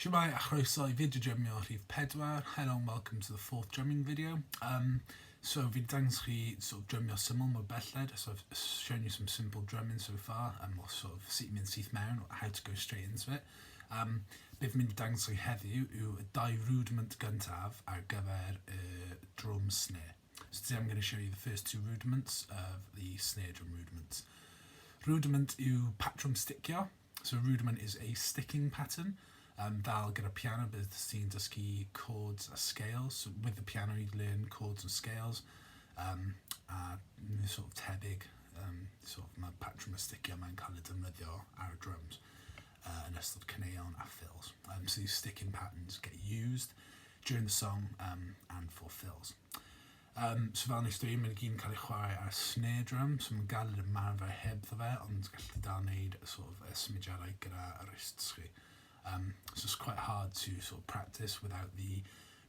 Shwmae a chroeso i fideo drymio rhif 4. Hello and welcome to the fourth drumming video. Um, so fi wedi dangos chi sort of drymio syml mor belled, so I've shown you some simple drumming so far, um, or sort of sut i mynd syth mewn, how to go straight into it. Um, be fi'n mynd i dangos chi heddiw yw y dau rudiment gyntaf ar gyfer y drum snare. So today I'm going to show you the first two rudiments of the snare drum rudiments. Rudiment yw patrwm sticio. So rudiment is a sticking pattern. Um, fel gyda piano, bydd ti'n dysgu chords a scales. So with the piano you'd learn chords and scales. Um, a sort of tebyg, um, sort of mae patrwm y sticio mae'n cael ei defnyddio ar y drums uh, yn ystod caneuon a fills. Um, so these sticking patterns get used during the song um, and for fills. Um, so fel nes dweud, mae'n gyd yn cael ei chwarae ar snare drum, so mae'n galed ymarfer hebddo fe, ond gallu dal wneud y sort of y symudiadau gyda y wrists chi. Um, so it's quite hard to sort of practice without the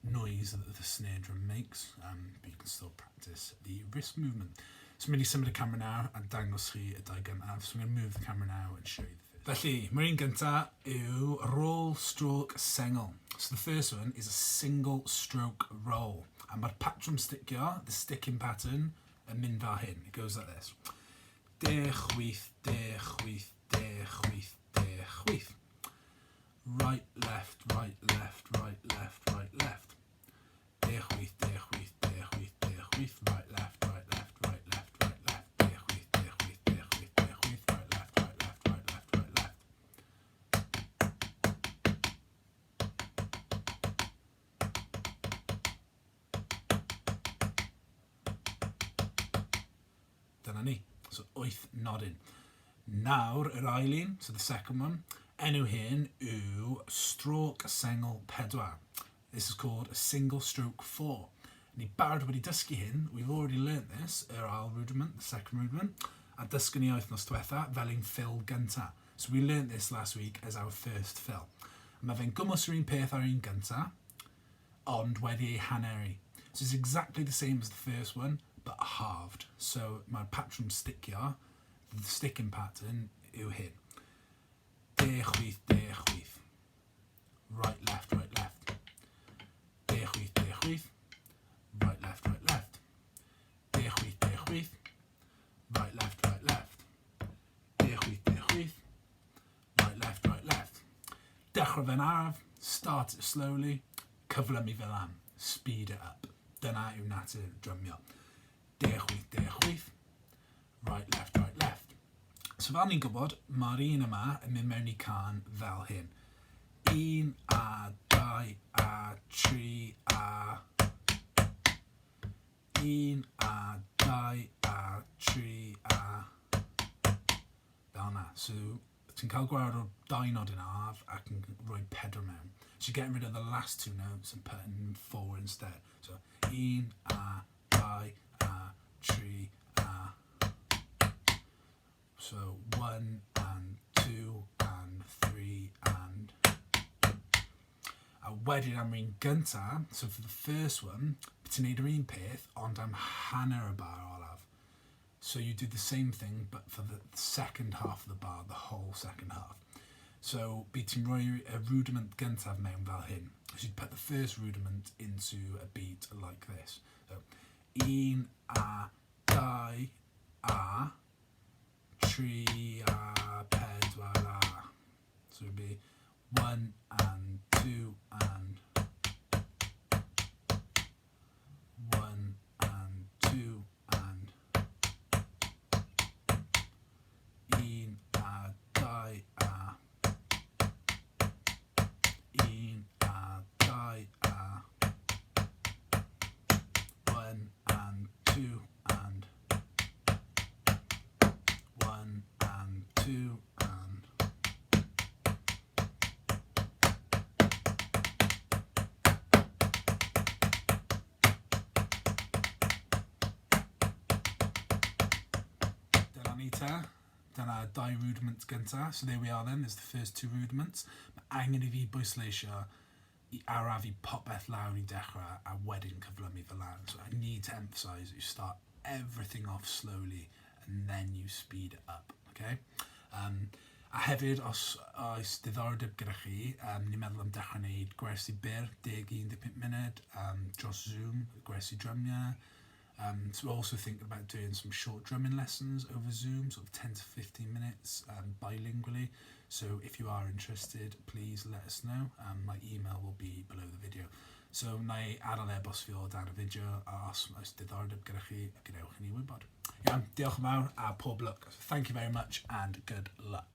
noise that the snare drum makes, um, but you can still practice the wrist movement. So mynd i symud y camera nawr a dangos chi y dau gyntaf. So I'm going to move the camera now and show you the first. Felly, mae'r un gyntaf yw roll stroke sengl. So the first one is a single stroke roll. A mae'r patrwm sticio, the sticking pattern, yn mynd fel hyn. It goes like this. De, chwith, de, chwith, de, chwith, de, chwith. Right, left, right, left, right, left, right, left. De, chwith, de, chwith, de, chwith, de, chwith, right, left, right, left, right, left, right, left, de, chwith, de, chwith, de, chwith, de, chwith, right, left, right, left, right, left, right, left. Dyna ni. So, wyth nodyn. Nawr, yr ail un, so the second one, enw hyn yw stroke sengl pedwar. This is called a single stroke four. Ni barod wedi dysgu hyn, we've already learnt this, yr ail rudiment, the second rudiment, a dysgu ni wythnos diwetha fel ein fill gynta. So we learnt this last week as our first fill. Mae fe'n gwmws yr un peth ar un gynta, ond wedi ei haneru. So it's exactly the same as the first one, but halved. So mae'r patrwm sticio, the sticking pattern, yw hyn. De, chwith, de, chwith. Right, left, right, left. De, chwith, de, chwith. Right, left, right, left. De, chwith, de, chwith. Right, left, right, left. De, chwith, de, chwith. Right, left, right, left. Dechrau fe'n araf, start it slowly, cyflymu fe lan, speed it up. Dyna yw natur drymio. De, chwith, de, chwith. Right, left, right, left. So fel ni'n gwybod, mae'r un yma yn mynd mewn i can fel hyn. 1 a 2 a 3 a 1 a 2 a 3 a fel yna. So ti'n cael gwared o'r dau nodyn araf ac yn rhoi pedwar mewn. So you're getting rid of the last two notes and putting four instead. So 1 a 2 a 3 a. So 1 and 2 and 3 and... A wedyn am un gynta, so for the first one, ti'n neud yr un peth, ond am hanner y bar olaf. So you do the same thing, but for the second half of the bar, the whole second half. So bydd ti'n rhoi y rudiment gyntaf mewn fel hyn. So you'd put the first rudiment into a beat like this. So, 1 a 2 a 3 a 4 a. So it'd be 1 and 2 and 1 and 2 and 1 a 2 a 1 a 2 a 1 and 2 and 1 and 2 and Dyna ni te. Dyna dau rudiment gynta. So there we are then, there's the first two rudiments. Mae angen i fi bwysleisio i arafu popeth lawr i dechrau a wedyn cyflymu fe lan. So I need to emphasise you start everything off slowly and then you speed it up. Okay? Um, A hefyd, os oes diddordeb gyda chi, ni'n meddwl am dechrau wneud gwersi byr, 10-15 munud, dros Zoom, gwersi drymiau. So we're also thinking about doing some short drumming lessons over Zoom, sort of 10 to 15 minutes, bilingually. So if you are interested, please let us know. My email will be below the video. So na i adael e-bost fi o dan y fideo, a os oes diddordeb gyda chi, gadewch i ni wybod. Iawn, diolch yn fawr a pob lwc. So thank you very much and good luck.